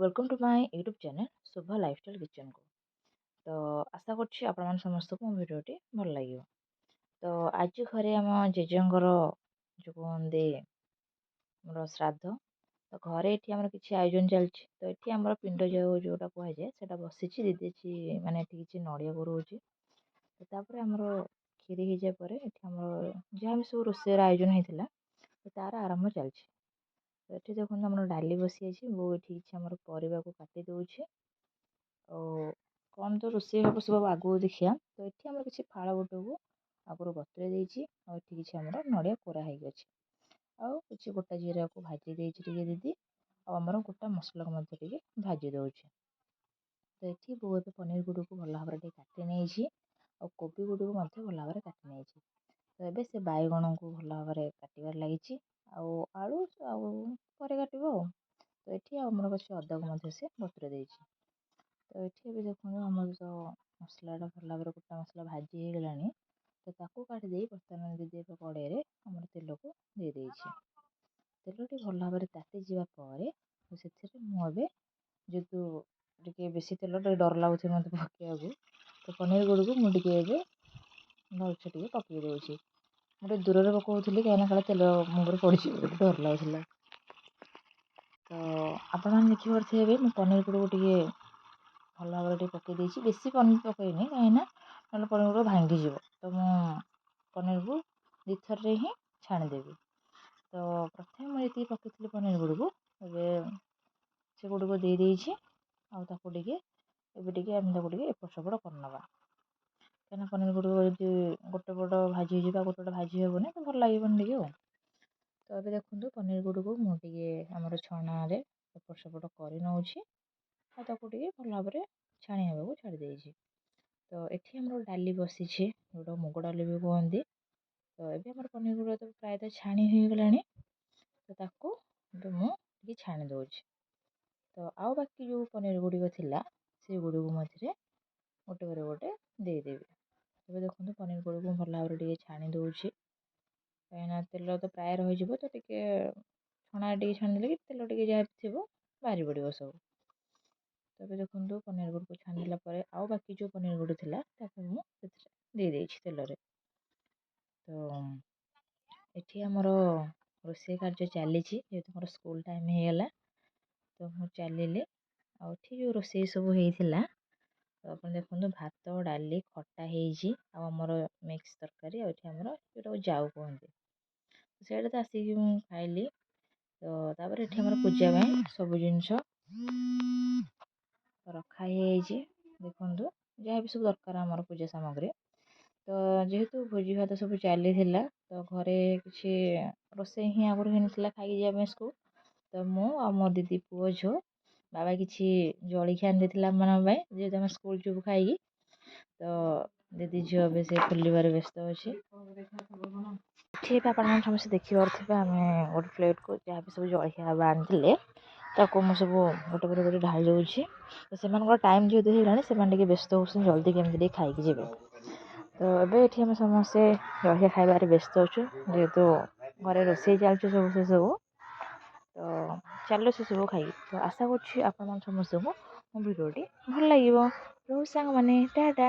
Welcome to my YouTube channel Shobha lifestyle କିଚେନ୍କୁ। ତ ଆଶା କରୁଛି ଆପଣମାନେ ସମସ୍ତଙ୍କୁ ମୋ ଭିଡ଼ିଓଟି ଭଲ ଲାଗିବ। ତ ଆଜି ଘରେ ଆମ ଜେଜେଙ୍କର ଯେଉଁ କୁହନ୍ତି ଆମର ଶ୍ରାଦ୍ଧ, ତ ଘରେ ଏଠି ଆମର କିଛି ଆୟୋଜନ ଚାଲିଛି। ତ ଏଠି ଆମର ପିଣ୍ଡ ଯେଉଁଟା କୁହାଯାଏ ସେଇଟା ବସିଛି। ଦିଦି ଏଠି ମାନେ ଏଠି କିଛି ନଡ଼ିଆ କୋରଉଛି। ତ ତାପରେ ଆମର କ୍ଷୀରି ହେଇଯିବା ପରେ ଏଠି ଆମର ଯାହା ବି ସବୁ ରୋଷେଇର ଆୟୋଜନ ହେଇଥିଲା, ତ ତା'ର ଆରମ୍ଭ ଚାଲିଛି। ତ ଏଠି ଦେଖନ୍ତୁ, ଆମର ଡାଲି ବସିଯାଇଛି। ବୋଉ ଏଠି କିଛି ଆମର ପରିବାକୁ କାଟି ଦେଉଛି ଆଉ କ'ଣ ତ ରୋଷେଇ ହେବ ସବୁ ଆଗକୁ ଦେଖିବା। ତ ଏଠି ଆମର କିଛି ଫାଳ ବୁଟକୁ ଆଗରୁ ବତୁରେଇ ଦେଇଛି ଆଉ ଏଠି କିଛି ଆମର ନଡ଼ିଆ କୋରା ହେଇକି ଅଛି ଆଉ କିଛି ଗୋଟା ଜିରାକୁ ଭାଜି ଦେଇଛି ଟିକେ ଦିଦି, ଆଉ ଆମର ଗୋଟା ମସଲାକୁ ମଧ୍ୟ ଟିକେ ଭାଜି ଦେଉଛି। ତ ଏଠି ବୋଉ ଏବେ ପନିର ଗୁଡ଼ିକୁ ଭଲ ଭାବରେ ଟିକେ କାଟି ନେଇଛି ଆଉ କୋବି ଗୁଡ଼ିକୁ ମଧ୍ୟ ଭଲ ଭାବରେ କାଟି ନେଇଛି। ତ ଏବେ ସେ ବାଇଗଣକୁ ଭଲ ଭାବରେ କାଟିବାରେ ଲାଗିଛି ଆଉ ଆଳୁ ଆଉ ପରେ କାଟିବ। ଆଉ ତ ଏଠି ଆଉ ଆମର କିଛି ଅଦାକୁ ମଧ୍ୟ ସେ ବତୁରେଇ ଦେଇଛି। ତ ଏଠି ଏବେ ଦେଖନ୍ତୁ, ଆମର ତ ମସଲାଟା ଭଲ ଭାବରେ ଗୋଟା ମସଲା ଭାଜି ହେଇଗଲାଣି। ତ ତାକୁ କାଢ଼ିଦେଇ ବର୍ତ୍ତମାନ ଦିଦି ଏବେ କଡ଼େଇରେ ଆମର ତେଲକୁ ଦେଇଦେଇଛି। ତେଲଟି ଭଲ ଭାବରେ ତାତିଯିବା ପରେ ସେଥିରେ ମୁଁ ଏବେ ଯେହେତୁ ଟିକେ ବେଶୀ ତେଲ, ଟିକେ ଡର ଲାଗୁଛି ମୋତେ ପକାଇବାକୁ, ତ ପନିର ଗୁଡ଼ିକୁ ମୁଁ ଟିକେ ଏବେ ଭଲସେ ଟିକେ ପକାଇ ଦେଉଛି। ମୁଁ ଟିକେ ଦୂରରେ ପକାଉଥିଲି, କାହିଁକିନା କାଳେ ତେଲ ମୋ ଉପରେ ପଡ଼ିଯିବ ବୋଲି ଡର ଲାଗୁଥିଲା। ତ ଆପଣମାନେ ଦେଖିପାରୁଥିବେ, ଏବେ ମୁଁ ପନିର ଗୁଡ଼ିକୁ ଟିକେ ଭଲ ଭାବରେ ଟିକେ ପକାଇ ଦେଇଛି। ବେଶୀ ପନିର ପକାଇନି, କାହିଁକିନା ନହେଲେ ପନିର ଗୁଡ଼ିକ ଭାଙ୍ଗିଯିବ। ତ ମୁଁ ପନିରକୁ ଦୁଇଥରରେ ହିଁ ଛାଣିଦେବି। ତ ପ୍ରଥମେ ମୁଁ ଯେତିକି ପକାଇଥିଲି ପନିର ଗୁଡ଼ିକୁ, ଏବେ ସେଗୁଡ଼ିକୁ ଦେଇଦେଇଛି ଆଉ ତାକୁ ଟିକେ ଏବେ ଟିକେ ଆମେ ତାକୁ ଟିକେ ଏପଟ ସେପଟ କରିନେବା, କାହିଁକିନା ପନିର ଗୁଡ଼ିକ ଯଦି ଗୋଟେ ପଟ ଭାଜି ହେଇଯିବ ଆଉ ଗୋଟେ ପଟ ଭାଜି ହେବନି, ତ ଭଲ ଲାଗିବନି ଟିକେ। ଆଉ ତ ଏବେ ଦେଖନ୍ତୁ, ପନିର ଗୁଡ଼ିକୁ ମୁଁ ଟିକେ ଆମର ଛଣାରେ ଏପଟ ସେପଟ କରି ନେଉଛି ଆଉ ତାକୁ ଟିକେ ଭଲ ଭାବରେ ଛାଣି ହେବାକୁ ଛାଡ଼ି ଦେଇଛି। ତ ଏଠି ଆମର ଡାଲି ବସିଛି, ଯେଉଁଟା ମୁଗ ଡାଲି ବି କୁହନ୍ତି। ତ ଏବେ ଆମର ପନିର ଗୁଡ଼ିକ ତ ପ୍ରାୟତଃ ଛାଣି ହେଇଗଲାଣି। ତ ତାକୁ ଏବେ ମୁଁ ଟିକେ ଛାଣି ଦେଉଛି। ତ ଆଉ ବାକି ଯେଉଁ ପନିର ଗୁଡ଼ିକ ଥିଲା, ସେଗୁଡ଼ିକୁ ମୁଁ ଏଥିରେ ଗୋଟେ ପରେ ଗୋଟେ ଦେଇଦେବି। ଏବେ ଦେଖନ୍ତୁ, ପନିର ଗୁଡ଼ିକୁ ମୁଁ ଭଲ ଭାବରେ ଟିକେ ଛାଣି ଦେଉଛି, କାହିଁକିନା ତେଲ ତ ପ୍ରାୟ ରହିଯିବ। ତ ଟିକେ ଛଣା ଟିକେ ଛାଣିଦେଲେ କି ତେଲ ଟିକେ ଯାହା ଥିବ ବାହାରି ପଡ଼ିବ ସବୁ। ତ ଏବେ ଦେଖନ୍ତୁ, ପନିର ଗୁଡ଼ିକୁ ଛାଣିଦେଲା ପରେ ଆଉ ବାକି ଯେଉଁ ପନିର ଗୁଡ଼ିକ ଥିଲା, ତାକୁ ମୁଁ ସେଥିରେ ଦେଇଦେଇଛି ତେଲରେ। ତ ଏଠି ଆମର ରୋଷେଇ କାର୍ଯ୍ୟ ଚାଲିଛି। ଯେହେତୁ ମୋର ସ୍କୁଲ ଟାଇମ୍ ହେଇଗଲା, ତ ମୁଁ ଚାଲିଲି। ଆଉ ଏଠି ଯେଉଁ ରୋଷେଇ ସବୁ ହେଇଥିଲା, ତ ଆପଣ ଦେଖନ୍ତୁ, ଭାତ, ଡାଲି, ଖଟା ହେଇଛି ଆଉ ଆମର ମିକ୍ସ ତରକାରୀ, ଆଉ ଏଠି ଆମର ଯେଉଁଟାକୁ ଯାଉ କୁହନ୍ତି, ସେଇଟା ତ ଆସିକି ମୁଁ ଖାଇଲି। ତ ତାପରେ ଏଠି ଆମର ପୂଜା ପାଇଁ ସବୁ ଜିନିଷ ରଖା ହେଇଯାଇଛି। ଦେଖନ୍ତୁ, ଯାହା ବି ସବୁ ଦରକାର ଆମର ପୂଜା ସାମଗ୍ରୀ। ତ ଯେହେତୁ ଭୋଜି ଭାତ ସବୁ ଚାଲିଥିଲା, ତ ଘରେ କିଛି ରୋଷେଇ ହିଁ ଆଗରୁ ହେଇନଥିଲା ଖାଇକି ଯିବା ପାଇଁ ସ୍କୁଲ। ତ ମୁଁ ଆଉ ମୋ ଦିଦି ପୁଅ ଝିଅ, ବାବା କିଛି ଜଳଖିଆ ଆଣିଦେଇଥିଲେ ଆମମାନଙ୍କ ପାଇଁ, ଯେହେତୁ ଆମେ ସ୍କୁଲ ଯିବୁ ଖାଇକି। ତ ଦିଦି ଝିଅ ଏବେ ସେ ଖୋଲିବାରେ ବ୍ୟସ୍ତ ଅଛି। ଏଠି ଏବେ ଆପଣମାନେ ସମସ୍ତେ ଦେଖିପାରୁଥିବେ, ଆମେ ଗୋଟେ ପ୍ଲେଟ୍କୁ ଯାହା ବି ସବୁ ଜଳଖିଆ ବାବା ଆଣିଥିଲେ, ତାକୁ ମୁଁ ସବୁ ଗୋଟେ ପରେ ଗୋଟେ ଢାଳି ଦେଉଛି। ତ ସେମାନଙ୍କର ଟାଇମ୍ ଯେହେତୁ ହେଇଗଲାଣି, ସେମାନେ ଟିକେ ବ୍ୟସ୍ତ ହେଉଛନ୍ତି ଜଲ୍ଦି କେମିତି ଟିକେ ଖାଇକି ଯିବେ। ତ ଏବେ ଏଠି ଆମେ ସମସ୍ତେ ଜଳଖିଆ ଖାଇବାରେ ବ୍ୟସ୍ତ ଅଛୁ, ଯେହେତୁ ଘରେ ରୋଷେଇ ଚାଲିଛି ସବୁ ସେସବୁ। ତ ଚାଲ ସେସବୁ ଖାଇକି। ତ ଆଶା କରୁଛି ଆପଣମାନେ ସମସ୍ତଙ୍କୁ ମୋ ଭିଡ଼ିଓଟି ଭଲ ଲାଗିବ। ରହୁଛି ସାଙ୍ଗମାନେ, ଟାଟା।